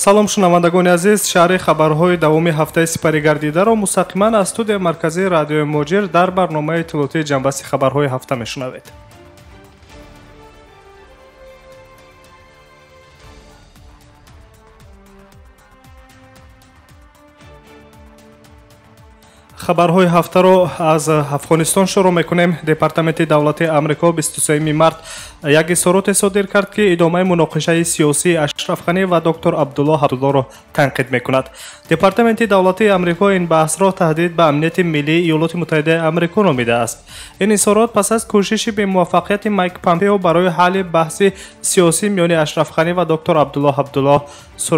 Салом, шунавандагони азиз. Шаҳри хабарҳои давоми ҳафтаи сипаригардидаро мустақиман аз студияи марказии радиои Муҳоҷир дар барномаи иттилоотии ҷанбасти хабарҳои ҳафта мешунавед. Хабарҳои ҳафтаро аз Афғонистон шурӯъ мекунем. Департаменти давлатии Амрико 23 март як изҳороте содир кард, ки идомаи муноқишаи сиёсии Ашраф Ғанӣ ва доктор Абдулло Абдуллоро танқид мекунад. Департаменти давлатии Амрико ин баҳсро таҳдид ба амнияти миллии Иёлоти Муттаҳидаи Амрико номидааст. Ин изҳорот пас аз кӯшиши бемуваффақияти Майк Помпео барои ҳалли баҳси сиёсӣ миёни Ашраф Ғанӣ ва доктор Абдулло Абдулло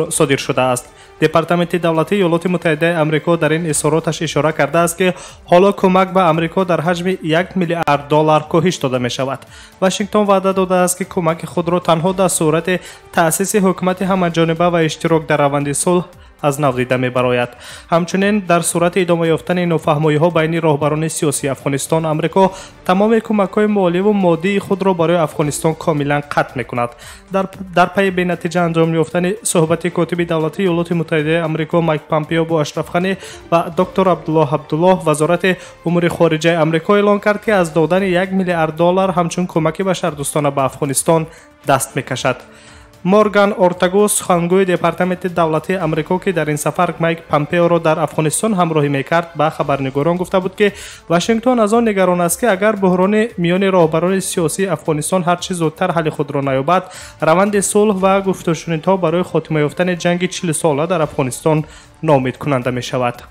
содир шудааст. Департаменти давлатии Иёлоти Муттаҳидаи Амрико дар ин изҳороташ ишора кардааст, ки ҳоло кӯмак ба Амрико дар ҳаҷми 1 миллиард доллар коҳиш дода мешавад. Вашингтон ваъда додааст, ки кӯмаки худро танҳо дар сурати таъсиси ҳукумати ҳамаҷониба ва иштирок дар раванди сулҳ аз нав дида мебарояд. Ҳамчунин дар сурати идома ёфтани нофаҳмоиҳо байни роҳбарони сиёсии Афғонистон, Амрико тамоми кӯмакҳои моливу моддии худро барои Афғонистон комилан қатъ мекунад. Дар пайи бенатиҷа анҷом ёфтани суҳбати котиби давлатии Иёлоти Муттаҳидаи Амрико Майк Помпео бо Ашраф Ғанӣ ва доктор Абдулло Абдуллоҳ, Вазорати умури хориҷаи Амрико эълон кард, ки аз додани 1 миллиард доллар ҳамчун кӯмаки башардӯстона ба Афғонистон даст мекашад. Морган Ортагус, сухангӯи департаменти давлатии Амрико, ки дар ин сафар Майк Помпеоро дар Афғонистон ҳамроҳӣ мекард, ба хабарнигорон гуфта буд, ки Вашингтон аз он нигарон аст, ки агар буҳрони миёни роҳбарони сиёсии Афғонистон ҳарчи зудтар ҳалли худро наёбад, раванди сулҳ ва гуфтушунидҳо барои хотима ёфтани ҷанги 40сола дар Афғонистон ноумедкунанда мешавад.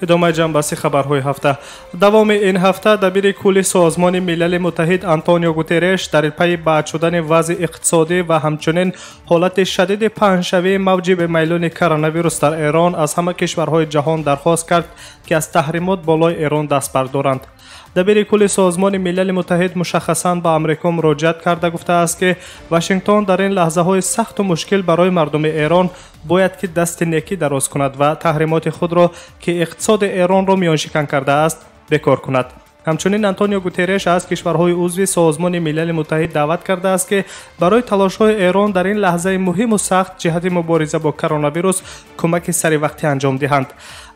Идомаи ҷанбасти хабарҳои ҳафта. Давоми ин ҳафта дабири кулли Созмони Милали Муттаҳид Антонио Гутерреш дар пайи бад шудани вазъи иқтисодӣ ва ҳамчунин ҳолати шадиди паҳншавии мавҷи бемайлони коронавирус дар Эрон аз ҳама кишварҳои ҷаҳон дархост кард, ки аз таҳримот болои Эрон даст бардоранд. Дабири кулли Созмони Милали Муттаҳид мушаххасан ба Амрико муроҷиат карда гуфтааст, ки Вашингтон дар ин лаҳзаҳои сахту мушкил барои мардуми Эрон бояд ки дасти некӣ дароз кунад ва таҳримоти худро, ки иқтисоди Эронро миёншикан кардааст, бекор кунад. Ҳамчунин Антонио Гутерреш аз кишварҳои узви Созмони Милали Муттаҳид даъват кардааст, ки барои талошҳои Эрон дар ин лаҳзаи муҳиму сахт ҷиҳати мубориза бо коронавирус кӯмаки саривақтӣ анҷом диҳанд.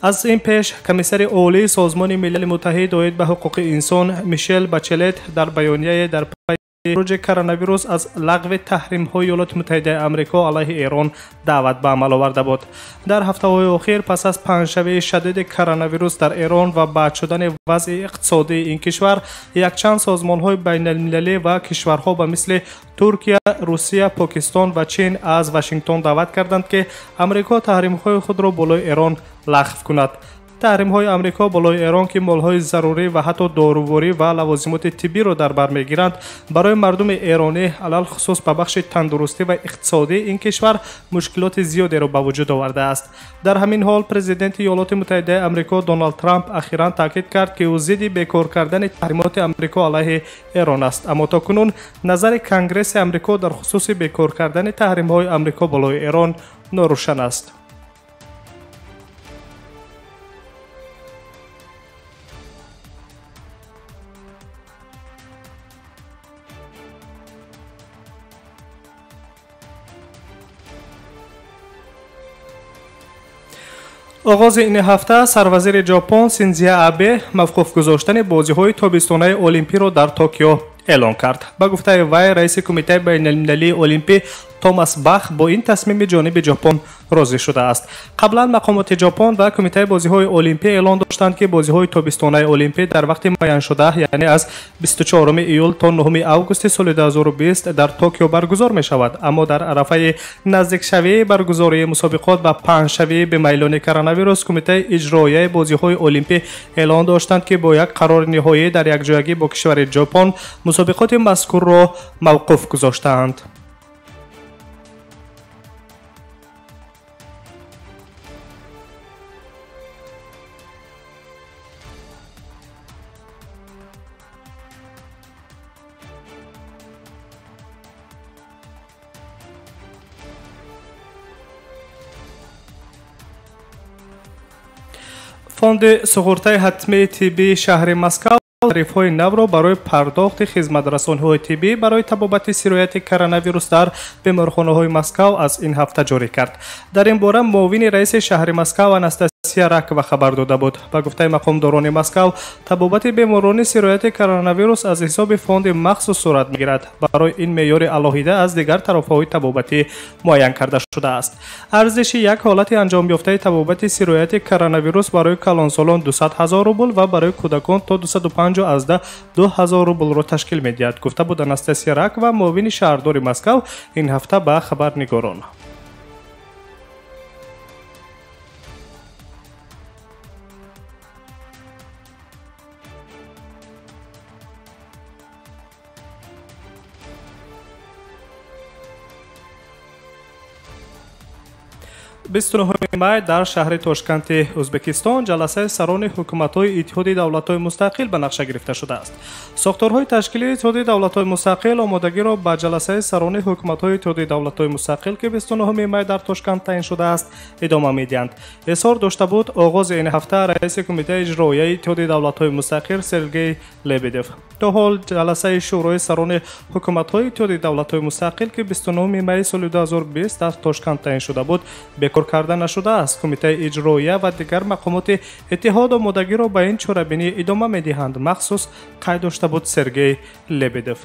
Аз ин пеш комиссари олии Созмони Милали Муттаҳид оид ба ҳуқуқи инсон Мишел Бачелет дар баёнияе дар пайи руҷи коронавирус аз лағви таҳримҳои Иёлоти Муттаҳидаи Амрико алайҳи Эрон даъват ба амал оварда буд. Дар ҳафтаҳои охир пас аз паҳншавии шадиди коронавирус дар Эрон ва бад шудани вазъи иқтисодии ин кишвар, якчанд созмонҳои байналмилалӣ ва кишварҳо ба мисли Туркия, Русия, Покистон ва Чин аз Вашингтон даъват карданд, ки Амрико таҳримҳои худро болои Эрон лағв кунад. Таҳримҳои Амрико болои Эрон, ки молҳои зарурӣ ва ҳатто доруворӣ ва лавозимоти тиббиро дар бар мегиранд, барои мардуми эронӣ, алалхусус ба бахши тандурустӣ ва иқтисодии ин кишвар мушкилоти зиёдеро ба вуҷуд овардааст. Дар ҳамин ҳол президенти Иёлоти Муттаҳидаи Амрико Доналд Трамп ахиран таъкид кард, ки ӯ зидди бекор кардани таҳримоти Амрико алайҳи Эрон аст, аммо то кунун назари Конгресси Амрико дар хусуси бекор кардани таҳримҳои Амрико болои Эрон норӯшан аст. Оғози ин ҳафта сарвазири Ҷопон Синдзо Абе мавқуф гузоштани бозиҳои тобистонаи Олимпиро дар Токио эълон кард. Ба гуфтаи вай, раиси Кумитаи байналмилалии Олимпӣ Томас Бах бо ин тасмими ҷониби Ҷопон розӣ шудааст. Қаблан мақомоти Ҷопон ва Кумитаи бозиҳои Олимпӣ эълон доштанд, ки бозиҳои тобистонаи Олимпӣ дар вақти муайяншуда, яъне аз 24 июл то 9 августи соли 2020 дар Токио баргузор мешавад, аммо дар арафаи наздикшавии баргузории мусобиқот ва паҳншавии бемайлони коронавирус Кумитаи иҷроияи бозиҳои Олимпӣ эълон доштанд, ки бо як қарори ниҳоӣ дар якҷоягӣ бо кишвари Ҷопон мусобиқоти мазкурро мавқуф гузоштаанд. Фонди суғуртаи ҳатмии тиббии шаҳри Москав тарифҳои навро барои пардохти хизматрасониҳои тиббӣ барои табобати сирояти коронавирус дар беморхонаҳои Москав аз ин ҳафта ҷорӣ кард. Дар ин бора муовини раиси шаҳри Москав Анастасия Ракова хабар дода буд. Ба гуфтаи мақомдорони Москав, табобати беморони сирояти коронавирус аз ҳисоби фонди махсус сурат мегирад. Барои ин меъёри алоҳида аз дигар тарафҳои табобатӣ муайян карда шудааст. Арзиши як ҳолати анҷомёфтаи табобати сирояти коронавирус барои калонсолон 200 ҳазор рубл ва барои кӯдакон то 252 ҳазор рублро ташкил медиҳад, гуфта буд Анастасия Ракова, муовини шаҳрдори Москав, ин ҳафта ба хабарнигорон. 29 май дар шаҳри Тошканти Ӯзбекистон ҷаласаи сарони ҳукуматҳои Иттиҳоди давлатҳои мустақил ба нақша гирифта шудааст. Сохторҳои ташкилии Иттиҳоди давлатҳои мустақил омодагиро ба ҷаласаи сарони ҳукуматҳои Иттиҳоди давлатҳои мустақил, ки 29 май дар Тошканд таъин шудааст, идома медиҳанд. Изҳор дошта буд оғози ин ҳафта раиси кумитаи иҷроияи Иттиҳоди давлатҳои мустақил Сергей Лебедев. То ҳол ҷаласаи шӯрои сарони ҳукуматҳои Иттиҳоди давлатҳои мустақил, ки 29 майи соли 2020 дар Тошканд таъин шуда буд, бекор карда нашудааст. Кумитаи иҷроия ва дигар мақомоти иттиҳод омодагиро ба ин чорабинӣ идома медиҳанд, махсус қайд дошта буд Сергей Лебедев.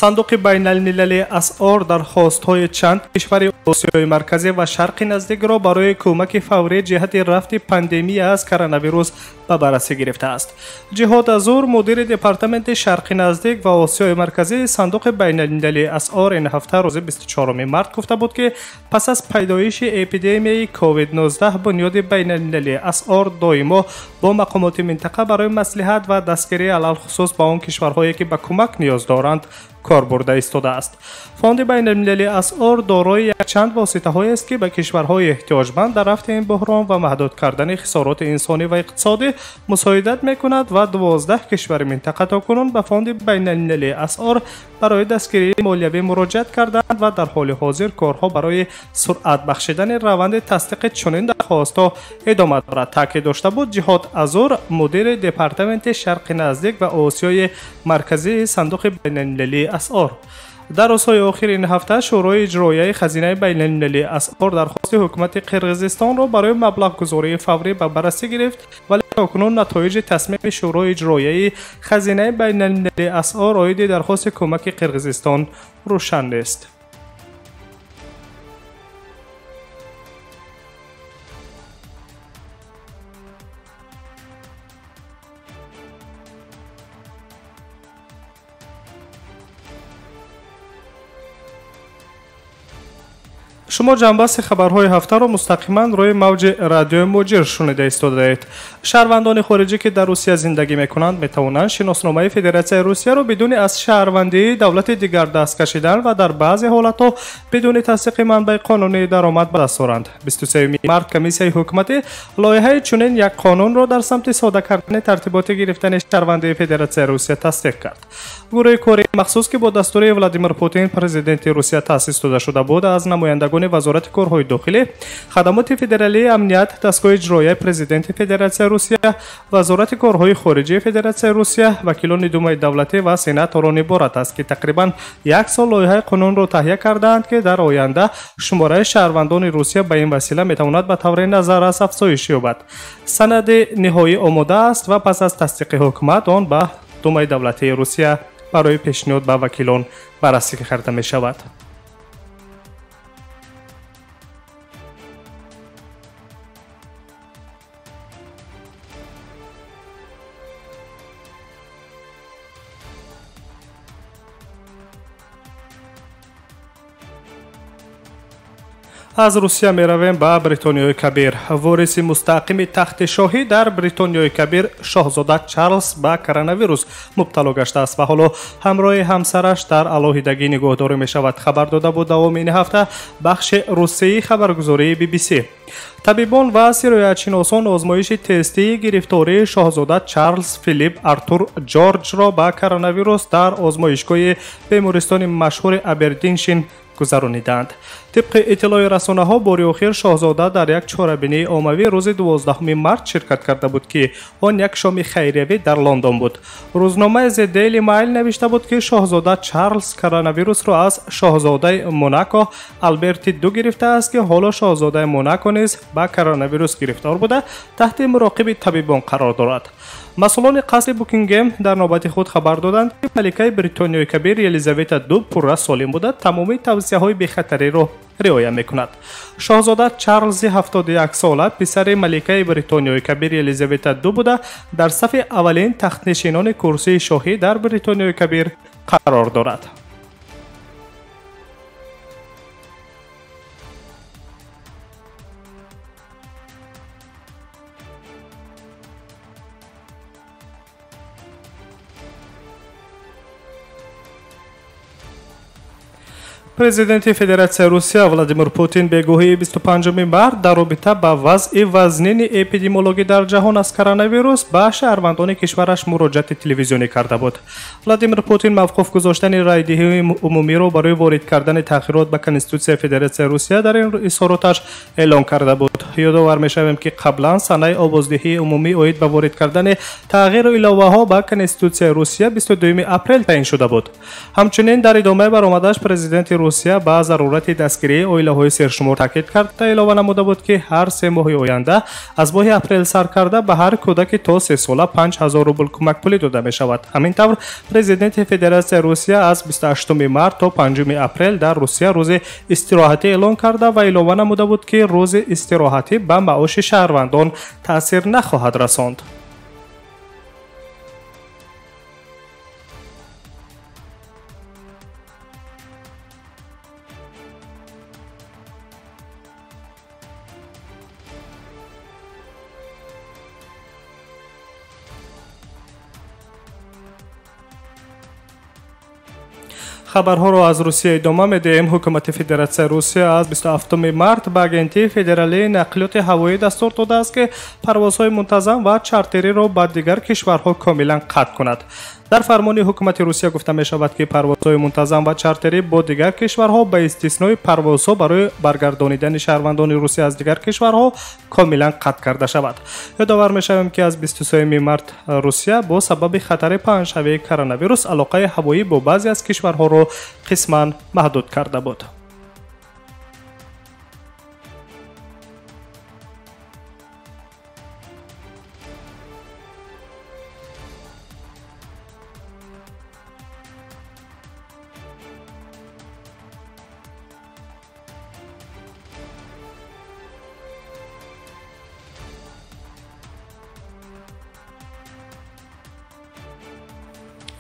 Сандуқи байналмилалии асъор дархостҳои чанд кишвари Осиёи Марказӣ ва Шарқи Наздикро барои кӯмаки фаврӣ ҷиҳати рафти пандемия аз коронавирус ба баррасӣ гирифтааст. Ҷиҳод Азур, мудири департаменти Шарқи Наздик ва Осиёи Марказии Сандуқи байналмилалии асъор, ин ҳафта рӯзи 24 март гуфта буд, ки пас аз пайдоиши эпидемияи COVID-19 бунёди байналмилалии асъор доимо бо мақомоти минтақа барои маслиҳат ва дастгирии алалхусус ба он кишварҳое, ки ба кӯмак ниёз доранд, кор бурда истодааст. Фонди байналмилалии асъор дорои якчанд воситаҳоест, ки ба кишварҳои эҳтиёҷманд дар рафти ин буҳрон ва маҳдуд кардани хисороти инсонӣ ва иқтисодӣ мусоидат мекунад ва 12 кишвари минтақа то кунун ба фонди байналмилалии асъор барои дастгирии молиявӣ муроҷиат карданд ва дар ҳоли ҳозир корҳо барои суръат бахшидани раванди тасдиқи чунин дархостҳо идома дорад, таъкид дошта буд Ҷиҳод Азур, мудири департаменти Шарқи Наздик ва Осиёи Марказии Сандуқи байналмилалии асъор. Дар рӯзҳои охири ин ҳафта Шӯрои иҷроияи хазинаи байналмилалии асъор дархости ҳукумати Қирғизистонро барои маблағгузории фаврӣ ба баррасӣ гирифт, вале то кунун натоиҷи тасмими Шӯрои иҷроияи хазинаи байналмилалии асъор оиди дархости кӯмаки Қирғизистон рӯшан нест. Шумо ҷанбасти хабарҳои ҳафтаро мустақиман рӯи мавҷи радиои Муҷир шунида истодаед. Шаҳрвандони хориҷӣ, ки дар Русия зиндагӣ мекунанд, метавонанд шиносномаи Федератсияи Русияро бидуни аз шаҳрвандии давлати дигар даст кашидан ва дар баъзе ҳолатҳо бидуни тасдиқи манбаи қонунии даромад ба даст оранд. 23 март комиссияи ҳукуматӣ лоиҳаи чунин як қонунро дар самти сода кардани тартиботи гирифтани шаҳрвандии Федератсияи Русия тасдиқ кард. Гурӯҳи кории махсус, ки бо дастури Владимир Путин, президенти Русия, таъсис дода шуда буд, аз намояндагони Вазорати корҳои дохилӣ, Хадамоти федералии амният, дастгоҳи иҷроияи президенти Федератсияи Русия, Вазорати корҳои хориҷии Федератсияи Русия, вакилони Думаи давлатӣ ва сенаторон иборат аст, ки тақрибан як сол лоиҳаи қонунро таҳия кардаанд, ки дар оянда шумораи шаҳрвандони Русия ба ин васила метавонад ба таври назаррас афзоиш ёбад. Санади ниҳоӣ омода аст ва пас аз тасдиқи ҳукумат он ба Думаи давлатии Русия барои пешниҳод ба вакилон баррасӣ карда мешавад. Аз Русия меравем ба Бритониёи Кабир. Вориси мустақими тахти шоҳӣ дар Бритониёи Кабир шоҳзода Чарлз ба коронавирус мубтало гаштааст ва ҳоло ҳамроҳи ҳамсараш дар алоҳидагӣ нигоҳдорӣ мешавад, хабар дода буд давоми ин ҳафта бахши русии хабаргузории BBC. Табибон ва сироятшиносон озмоиши тестии гирифтории шоҳзода Чарлз Филипп Артур Ҷорҷро ба коронавирус дар озмоишгоҳи бемористони машҳури Абердиншин гузарониданд. Тибқи иттилои расонаҳо, бори охир шоҳзода дар як чорабинии оммавӣ рӯзи 12 март ширкат карда буд, ки он як шоми хайриявӣ дар Лондон буд. Рӯзномаи The Daily Mail навишта буд, ки шоҳзода Чарлз коронавирусро аз шоҳзодаи Монако Алберти ду гирифтааст, ки ҳоло шоҳзодаи Монако низ ба коронавирус гирифтор буда, таҳти муроқиби табибон қарор дорад. Масъулони қасри Букингем дар навбати худ хабар доданд, ки маликаи Бритониёи Кабир Елизавета ду пурра солим буда, тамоми тавсияҳои бехатариро риоя мекунад. Шоҳзода Чарлзи 71-сола писари маликаи Бритониёи Кабир Елизавета ду буда, дар сафи аввалин тахтнишинони курсии шоҳӣ дар Бритониёи Кабир қарор дорад. Президенти Федератсияи Русия Владимир Путин бегоҳии 25 март дар робита ба вазъи вазнини эпидемиологӣ дар ҷаҳон аз коронавирус ба шаҳрвандони кишвараш муроҷиати телевизионӣ карда буд. Владимир Путин мавқуф гузоштани райдиҳии умумиро барои ворид кардани тағйирот ба Конститутсияи Федератсияи Русия дар ин изҳороташ эълон карда буд. Ёдовар мешавем, ки қаблан санаи овоздиҳии умумӣ оид ба ворид кардани тағйиру иловаҳо ба Конститутсияи Русия 22 апрел таъин шуда буд. Ҳамчунин дар идомаи баромадаш президенти Русия ба зарурати дастгирии оилаҳои сершумор таъкид карда, илова намуда буд, ки ҳар 3 моҳи оянда аз моҳи апрел сар карда ба ҳар кӯдаки то 3 сола 5000 рубл кӯмакпулӣ дода мешавад. Ҳамин тавр президенти Федератсияи Русия аз 28 март то 5 апрел дар Русия рӯзи истироҳатӣ эълон карда ва илова намуда буд, ки рӯзи истироҳатӣ ба маоши шаҳрвандон таъсир нахоҳад расонд. Хабарҳоро аз Русия идома медиҳем. Ҳукумати Федератсияи Русия аз 27 март ба Агентии федералии нақлиёти ҳавоӣ дастур додааст, ки парвозҳои мунтазам ва чартериро ба дигар кишварҳо комилан қатъ кунад. Дар фармони ҳукумати Русия гуфта мешавад, ки парвозҳои мунтазам ва чартерӣ бо дигар кишварҳо ба истиснои парвозҳо барои баргардонидани шаҳрвандони Русия аз дигар кишварҳо комилан қатъ карда шавад. Ёдовар мешавем, ки аз 23 март Русия бо сабаби хатари паҳншавии коронавирус алоқаи ҳавоӣ бо баъзе аз кишварҳоро қисман маҳдуд карда буд.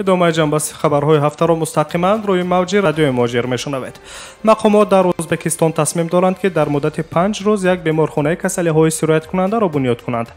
Идомаи ҷанбаси хабарҳои ҳафтаро мустақиман рӯи мавҷи радиои Муҳоҷир мешунавед. Мақомот дар Ӯзбекистон тасмим доранд, ки дар муддати 5 рӯз як беморхонаи касалиҳои сирояткунандаро бунёд кунанд.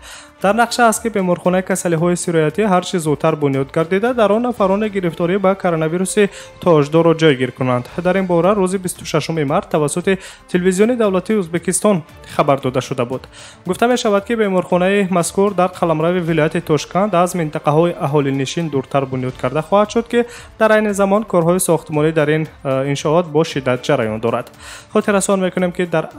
Дар нақша аст, ки беморхонаи касалиҳои сироятӣ ҳарчи зудтар бунёд гардида, дар он нафарони гирифторӣ ба коронавируси тоҷдорро ҷойгир кунанд. Дар ин бора рӯзи 26 март тавассути телевизиони давлатии Ӯзбекистон хабар дода шуда буд. Гуфта мешавад, ки беморхонаи мазкур дар қаламрави вилояти Тошканд аз минтақаҳои аҳолинишин дуртар бунёд карда хоҳад шуд, ки дар айни замон корҳои сохтмонӣ дар ин иншоот бо шиддат ҷараён дорад. Хотиррасон мекунем, ки дар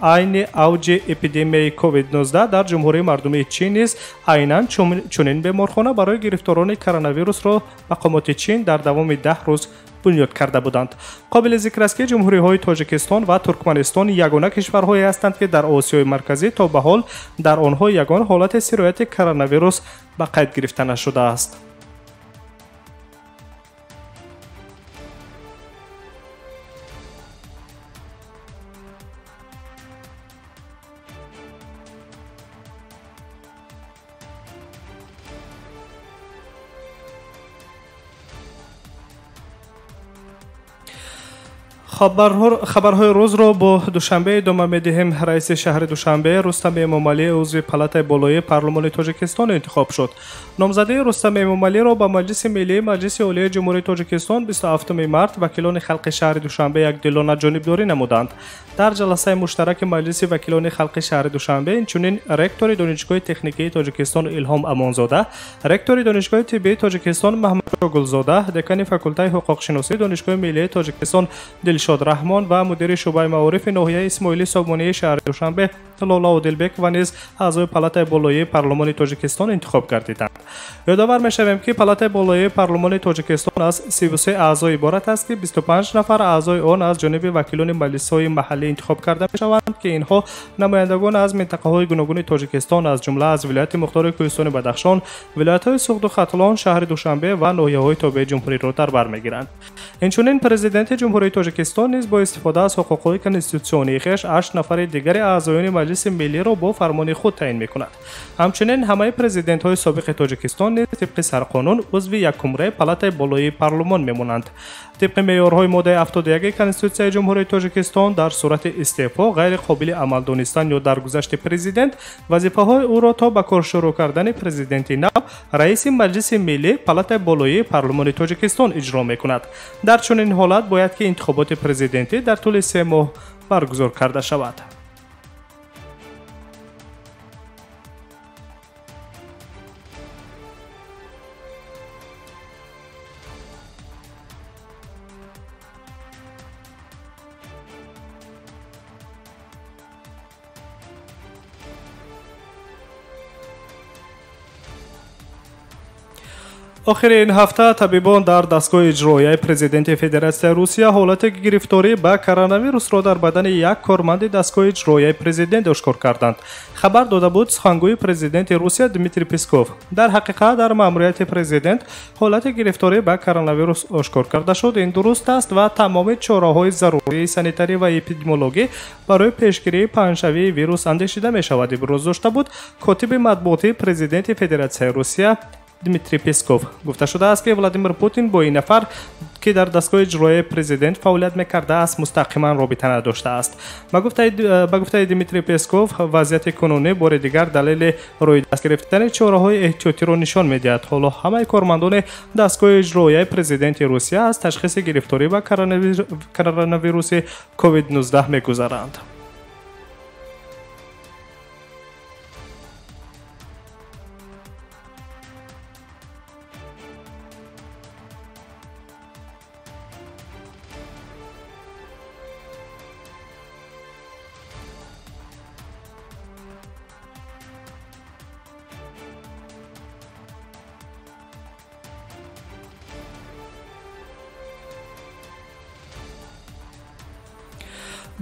айни авҷи эпидемияи COVID-19 дар Ҷумҳурии Мардумии Чин низ айнан чунин беморхона барои гирифторони коронавирусро мақомоти Чин дар давоми 10 рӯз бунёд карда буданд. Қобили зикр аст, ки ҷумҳуриҳои Тоҷикистон ва Туркманистон ягона кишварҳое ҳастанд, ки дар Осиёи Марказӣ то ба ҳол дар онҳо ягон ҳолати сирояти коронавирус ба қайд гирифта нашудааст. Хабарҳои рӯзро бо Душанбе идома медиҳем. Раиси шаҳри Душанбе Рустам Эмомалӣ узви палатаи болоии парлумони Тоҷикистон интихоб шуд. Номзадии Рустам Эмомалиро ба Маҷлиси Миллии Маҷлиси Олии Ҷумҳурии Тоҷикистон 27 март вакилони халқи шаҳри Душанбе якдилона ҷонибдорӣ намуданд. Дар ҷаласаи муштараки Маҷлиси вакилони халқи шаҳри Душанбе инчунин ректори Донишгоҳи техникии Тоҷикистон Илҳом Амонзода, ректори Донишгоҳи тиббии Тоҷикистон Маҳмудшо Гулзода, декани факултаи ҳуқуқшиносии Донишгоҳи Миллии Тоҷикистон Дилшод Раҳмон ва мудири шӯъбаи маорифи ноҳияи Исмоили Сомонии шаҳри Душанбе Лола Одилбекова низ аъзои палатаи болоии парлумони Тоҷикистон интихоб гардиданд. Ёдовар мешавем, ки палатаи болоии парлумони Тоҷикистон аз 33 аъзо иборат аст, ки 25 нафар аъзои он аз ҷониби вакилони маҷлисҳои маҳаллӣ интихоб карда мешаванд, ки инҳо намояндагон аз минтақаҳои гуногуни Тоҷикистон, аз ҷумла аз вилояти мухтори Кӯҳистони Бадахшон, вилоятҳои Суғду Хатлон, шаҳри Душанбе ва ноҳияҳои тобеи ҷумҳуриро дар бар мегиранд. Инчунин президенти Ҷумҳурии Тоҷикистон низ бо истифода аз ҳуқуқҳои конститутсионии хеш 8 нафари дигари аъзоёни Маҷлиси Миллиро бо фармони худ таъин мекунад. Ҳамчунин ҳамаи президентҳои собиқи Тоҷикистон низ тибқи сарқонун узви якумраи палатаи болоии парлумон мемонанд. Тибқи меъёрҳои моддаи 71 Конститутсияи Ҷумҳурии Тоҷикистон дар сурати истеъфо, ғайри қобили амал донистан ё даргузашти президент, вазифаҳои ӯро то ба кор шурӯъ кардани президенти нав раиси Маҷлиси Миллӣ палатаи болоии парлумони Тоҷикистон иҷро мекунад. Дар чунин ҳолат бояд ки интихоботи президентӣ дар тӯли 3 моҳ баргузор карда шавад. Охири ин ҳафта табибон дар дастгоҳи иҷроияи президенти Федератсияи Русия ҳолати гирифторӣ ба коронавирусро дар бадани як корманди дастгоҳи иҷроияи президент ошкор карданд. Хабар дода буд сухангӯи президенти Русия Дмитрий Песков. Дар ҳақиқат дар маъмурияти президент ҳолати гирифторӣ ба коронавирус ошкор карда шуд. Ин дуруст аст ва тамоми чораҳои зарурии санитарӣ ва эпидемиологӣ барои пешгирии паҳншавии вирус андешида мешавад, иброз дошта буд котиби матбуотии президенти Федератсияи Русия Дмитрий Песков. Гуфта шудааст, ки Владимир Путин бо ин нафар, ки дар дастгоҳи иҷроияи президент фаъолият мекардааст, мустақиман робита надоштааст. Ба гуфтаи Дмитрий Песков, вазъияти кунунӣ бори дигар далели рӯи даст гирифтани чораҳои эҳтиётиро нишон медиҳад. Ҳоло ҳамаи кормандони дастгоҳи иҷроияи президенти Русия аз ташхиси гирифторӣ ба коронавируси COVID-19 мегузаранд.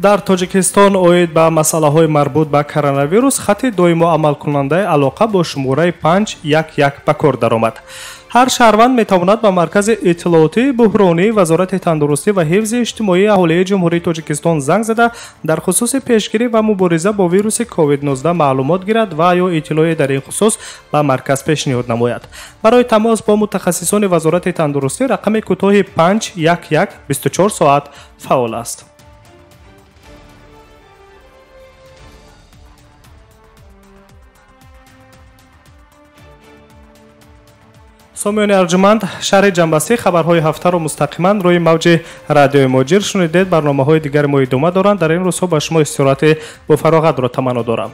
Дар Тоҷикистон оид ба масъалаҳои марбут ба коронавирус хати доимо амалкунандаи алоқа бо шумораи 511 ба кор даромад. Ҳар шаҳрванд метавонад ба маркази иттилоотии буҳронии Вазорати тандурустӣ ва ҳифзи иҷтимоии аҳолии Ҷумҳурии Тоҷикистон занг зада дар хусуси пешгирӣ ва мубориза бо вируси COVID-19 маълумот гирад ва ё иттилоъе дар ин хусус ба марказ пешниҳод намояд. Барои тамос бо мутахассисони Вазорати тандурустӣ рақами кӯтоҳи 511 24 соат фаъол аст. Сомиёни арҷуманд, шаҳри ҷамбастии хабарҳои ҳафтаро мустақиман рӯи мавҷи радиои Муҳоҷир шунидед. Барномаҳои дигари мо идома доранд. Дар ин рӯзҳо ба шумо истироҳати бофароғатро таманно дорам.